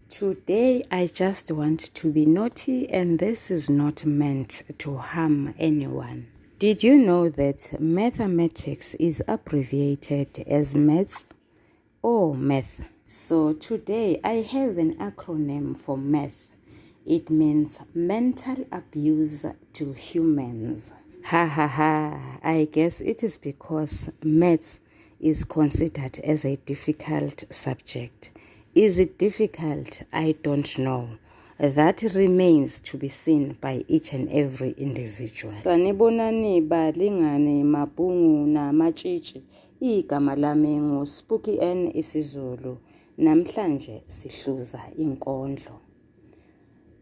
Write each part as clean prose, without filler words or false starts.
Today I just want to be naughty and this is not meant to harm anyone. Did you know that mathematics is abbreviated as maths or math? So today I have an acronym for math. It means mental abuse to humans. Ha ha ha, I guess it is because maths is considered as a difficult subject. Is it difficult? I don't know. That remains to be seen by each and every individual. Sanibonani balingani mabhungu namatshitshi. Igama lami nguSpooky N isiZulu. Namhlanje sihluza inkondlo.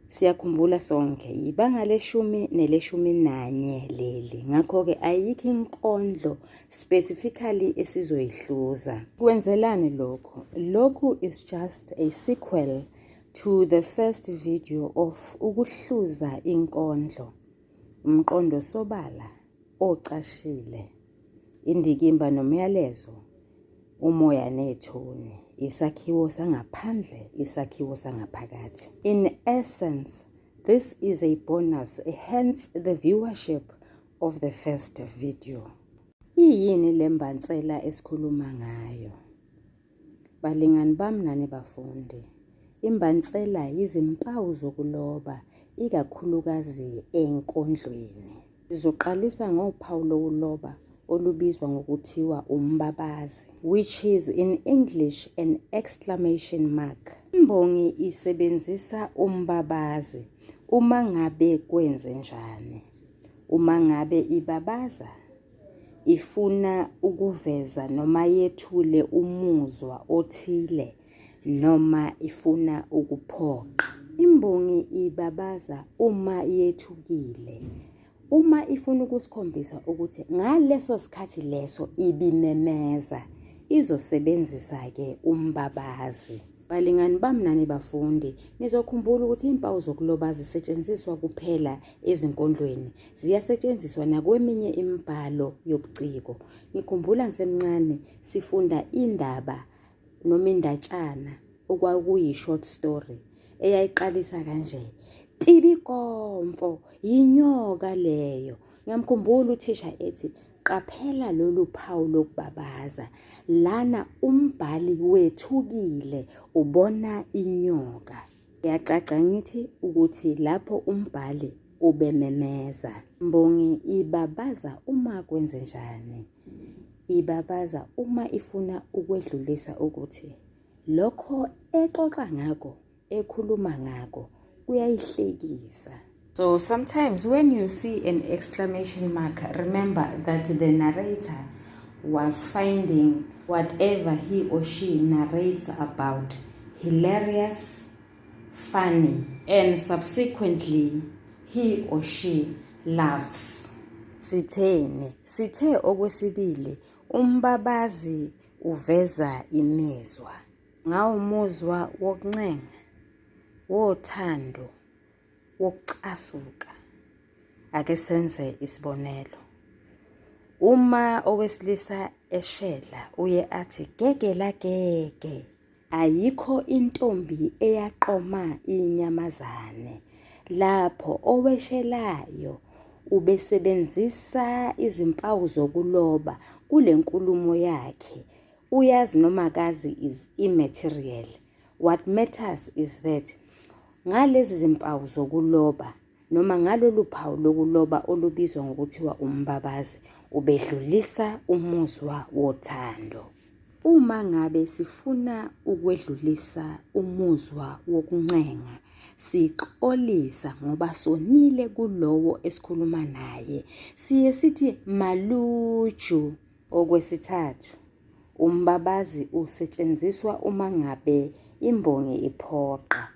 Siyakhumbula sonke ibanga leshumi neleshumi nanye leli. Ngakho-ke ayikho inkondlo specifically esizoyihluza. Kwenzelani lokhu? Lokhu is just a sequel to the first video of ukuhluza inkondlo. Umqondo sobala ocashile. Indikimba nomyalezo, umoya nethoni, isakhiwo sangaphandle, isakhiwo sangaphakathi. In essence, this is a bonus, hence the viewership of the first video. Iyini le mbansela esikhuluma ngayo? Balingani bami nani bafundi, imbansela yizimpawu zokuloba ikakhulukazi enkondlweni. Sizoqalisa ngophawu lokuloba olubizwa ngokuthiwa umbabazi, which is in English an exclamation mark. Imbongi isebenzisa umbabazi uma ngabe kwenze njani? Uma ngabe ibabaza ifuna ukuveza noma yethule umuzwa othile noma ifuna ukuphoqa. Imbongi ibabaza uma yethukile. Uma ifuna ukusikhombisa ukuthi ngaleso sikhathi leso ibimemeza, izosebenzisa-ke umbabazi. Balingani bami nani bafundi, nizokhumbula ukuthi iy'mpawu zokuloba zisetshenziswa kuphela ezinkondlweni, ziyasetshenziswa nakweminye imibhalo yobuciko. Ngikhumbula ngisemncane sifunda indaba noma indatshana okwakuyi-short story eyayiqalisa kanje, Tibikomfo, yinyoka leyo. Ngiyamkhumbula uthisha ethi, qaphela lolu phawu lokubabaza. Lana umbhali wethukile ubona inyoka. Kuyacaca ngithi ukuthi lapho umbhali ubememeza. Mbongi ibabaza uma kwenzenjani? Ibabaza uma ifuna ukwedlulisa ukuthi lokho exoxa ngako, ekhuluma ngako kuyayihlekisa. So sometimes when you see an exclamation mark, remember that the narrator was finding whatever he or she narrates about hilarious, funny, and subsequently he or she laughs. Sitheni? Sithe okwesibili, umbabazi uveza imizwa. Ngawumuzwa wokuncenga, wothando, wokucasuka. Ake senze isibonelo. Uma owesilisa eshela uye athi gege la gege. Ayikho intombi eyaqoma inyamazane. Lapho oweshelayo ubesebenzisa izimpawu zokuloba kule nkulumo yakhe. Uyazi noma akazi is immaterial. What matters is that ngalezi zimpawu zokuloba noma ngalolu phawu lokuloba olubizwa ngokuthiwa umbabazi ubedlulisa umuzwa wothando. Uma ngabe sifuna ukwedlulisa umuzwa wokuncenga, sixolisa ngoba sonile kulowo esikhuluma naye. Siye sithi maluju. Okwesithathu, umbabazi usetshenziswa uma ngabe imbongi iphoqa.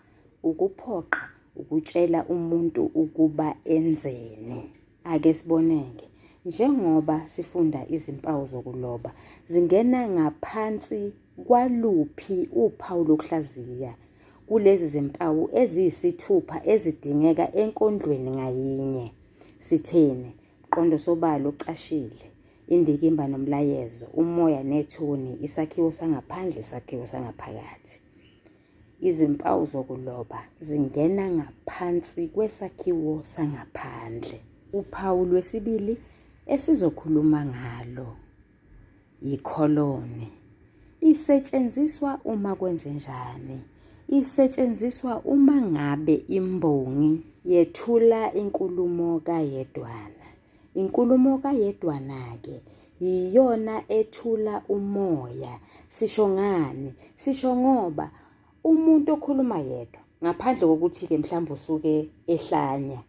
Ukuphoqa ukutshela umuntu ukuba enzeni. Ake siboneke, njengoba sifunda izimpawu zokuloba, zingena ngaphansi kwaluphi uphawu lokuhlaziya kulezi zimpawu eziyisithupha ezidingeka enkondlweni ngayinye? Sitheni? Mqondo sobala ocashile, indikimba nomlayezo, umoya nethoni, isakhiwo sangaphandle, isakhiwo sangaphakathi. Izimpawu zokuloba zingena ngaphansi kwesakhiwo sangaphandle. Uphawu lwesibili esizokhuluma ngalo yikholoni. Isetshenziswa uma kwenzenjani? Isetshenziswa uma ngabe imbongi yethula inkulumo kayedwana. Inkulumo kayedwana-ke yiyona ethula umoya. Sisho ngani? Sisho ngoba umuntu okhuluma yedwa ngaphandle kokuthi-ke mhlawumbe usuke ehlanya,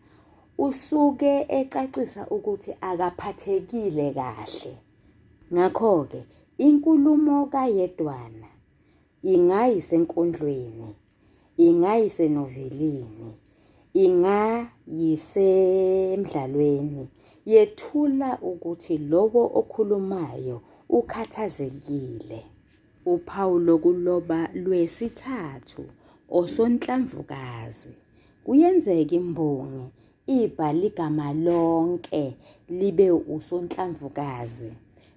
usuke ecacisa ukuthi akaphathekile kahle. Ngakho-ke inkulumo kayedwana ingayisenkondlweni, ingayisenovelini, ingayisemdlalweni, yethula ukuthi lowo okhulumayo ukhathazekile. Uphawu lokuloba lwesithathu, osonhlamvukazi. Kuyenzeka imbongi ibhale igama lonke libe usonhlamvukazi.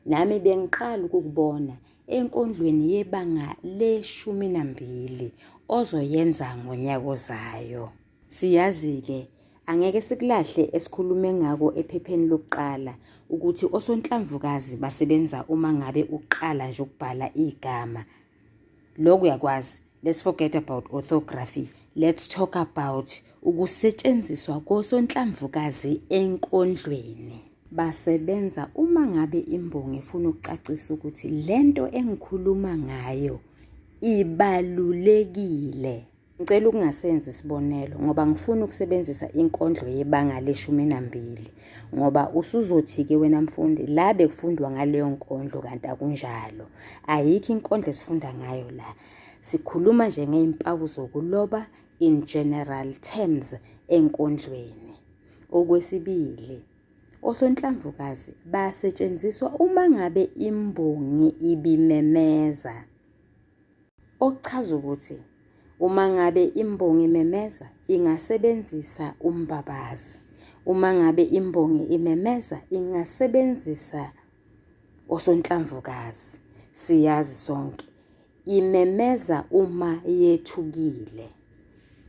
Nami bengiqala ukukubona enkondlweni yebanga le-12 ozoyenza ngonyaka ozayo. Siyazi-ke angeke sikulahle esikhulume ngako ephepheni lokuqala ukuthi osonhlamvukazi basebenza uma ngabe uqala nje ukubhala igama. Lokhu uyakwazi. Let's forget about orthography. Let's talk about ukusetshenziswa kosonhlamvukazi enkondlweni. Basebenza uma ngabe imbongi ifuna ukucacisa ukuthi lento engikhuluma ngayo ibalulekile. Ngicela ukungasenzi isibonelo ngoba ngifuna ukusebenzisa inkondlo yebanga le-12 ngoba usuzothi-ke wena mfundi la bekufundwa ngaleyo nkondlo kanti akunjalo. Ayikho inkondlo esifunda ngayo la. Sikhuluma nje ngey'mpawu zokuloba in general terms enkondlweni. Okwesibili, osonhlamvukazi basetshenziswa uma ngabe imbongi ibimemeza. Okuchaza ukuthi uma ngabe imbongi imemeza ingasebenzisa umbabazi. Uma ngabe imbongi imemeza ingasebenzisa osonhlamvukazi. Siyazi sonke imemeza uma yethukile.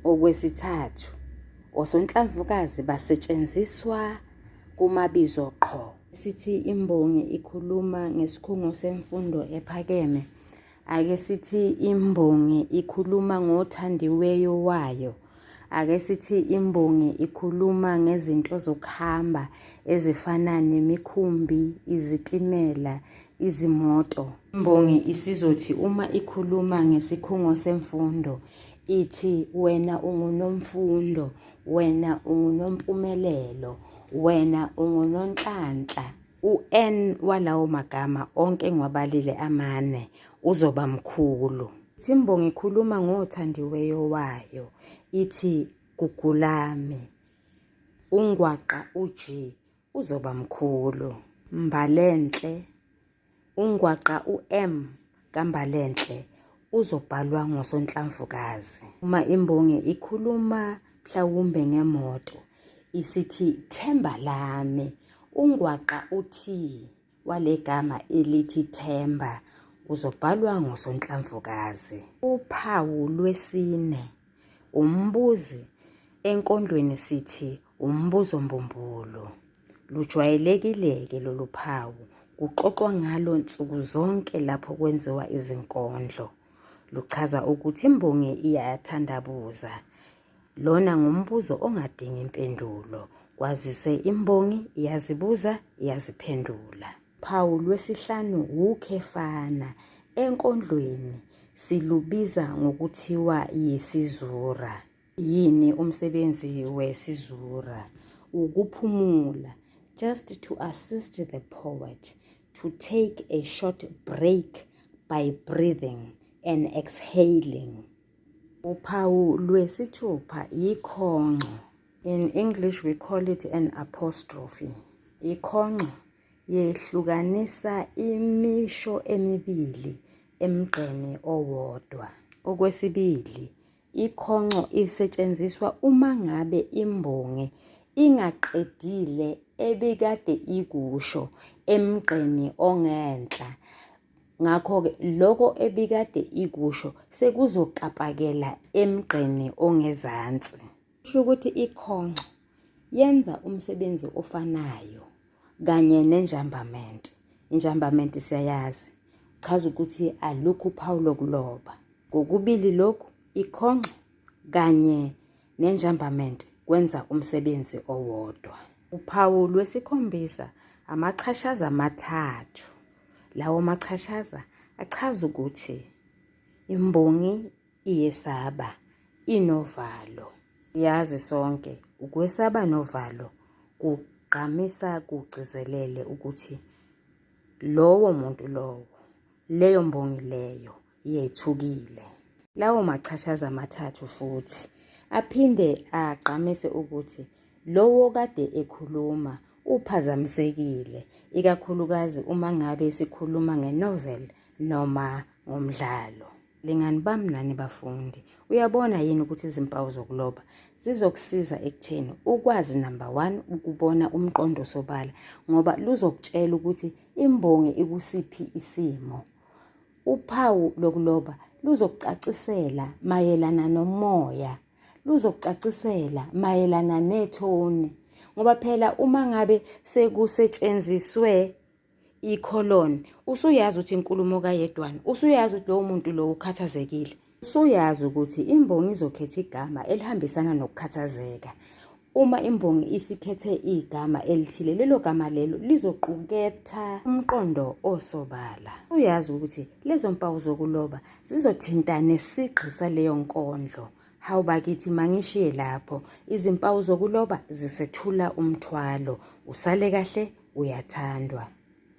Okwesithathu, osonhlamvukazi basetshenziswa kumabizo qho. Sithi imbongi ikhuluma ngesikhungo semfundo ephakeme. Ake sithi imbongi ikhuluma ngothandiweyo wayo. Ake sithi imbongi ikhuluma ngezinto zokuhamba ezifana nemikhumbi, izitimela, izimoto. Imbongi isizothi uma ikhuluma ngesikhungo semfundo ithi wena ungunomfundo, wena ungunompumelelo, wena ungunonhlanhla. U-N walawo magama onke engiwabalile amane uzoba mkhulu. Ithi imbongi ikhuluma ngothandiweyo wayo ithi gugulami ungwaqa u-G uzoba mkhulu. Mbalenhle ungwaqa u-M kaMbalenhle uzobhalwa ngosonhlamvukazi. Uma imbongi ikhuluma mhlawumbe ngemoto isithi themba lami ungwaqa uthi walegama elithi themba uzobhalwa ngosonhlamvukazi. Uphawu lwesine umbuzi enkondlweni sithi umbuzo mbumbulu. Lujwayelekile-ke lolu phawu, kuxoxwa ngalo nsuku zonke lapho kwenziwa izinkondlo. Luchaza ukuthi imbongi iyathandabuza. Lona ngumbuzo ongadingi impendulo, kwazise imbongi iyazibuza iyaziphendula. Phawu lwesihlanu wukhefana. Enkondlweni silubiza ngokuthiwa yisizura. Yini umsebenzi wesizura? Ukuphumula, just to assist the poet to take a short break by breathing and exhaling. Uphawu lwesithupha yikhonco. In English we call it an apostrophe. Ikhonco yehlukanisa imisho emibili emgqeni owodwa. Okwesibili, Ikhonco isetshenziswa uma ngabe imbongi ingaqedile ebikade ikusho emgqeni ongenhla. Ngakho-ke loko ebikade ikusho sekuzokapakela emgqeni ongezansi. Kusho ukuthi ikhonco yenza umsebenzi ofanayo kanye nenjambamente. Injambamente siyayazi, chaza ukuthi alukho uphawu lokuloba. Kokubili lokhu ikhonco kanye nenjambamente kwenza umsebenzi owodwa. Uphawu lwesikhombisa amachashaza amathathu. Lawo machashaza achaza ukuthi imbongi iyesaba, inovalo. Siyazi sonke ukwesaba novalo kugqamisa kugcizelele ukuthi lowo muntu lowo, leyo mbongi leyo yethukile. Lawo machashaza amathathu futhi aphinde agqamise ukuthi lowo kade ekhuluma uphazamisekile, ikakhulukazi uma ngabe sikhuluma nge-novel noma ngomdlalo. Lingani bami nani bafundi, uyabona yini ukuthi izimpawu zokuloba zizokusiza ekutheni ukwazi number 1 ukubona umqondo sobala ngoba luzokutshela ukuthi imbongi ikusiphi isimo. Uphawu lokuloba luzokucacisela mayelana nomoya, luzokucacisela mayelana nethoni ngoba phela uma ngabe sekusetshenziswe ikholoni usuyazi ukuthi inkulumo kayedwana, usuyazi ukuthi lowo muntu lowo ukhathazekile. Usuyazi ukuthi imbongi izokhetha igama elihambisana nokukhathazeka. Uma imbongi isikhethe igama elithile, lelo gama lelo lizoquketha umqondo osobala. Uyazi ukuthi lezo mpawu zokuloba zizothinta nesigqi saleyo nkondlo. Hawu bakithi mangishiye lapho. Izimpawu zokuloba zisethula umthwalo. Usale kahle, uyathandwa.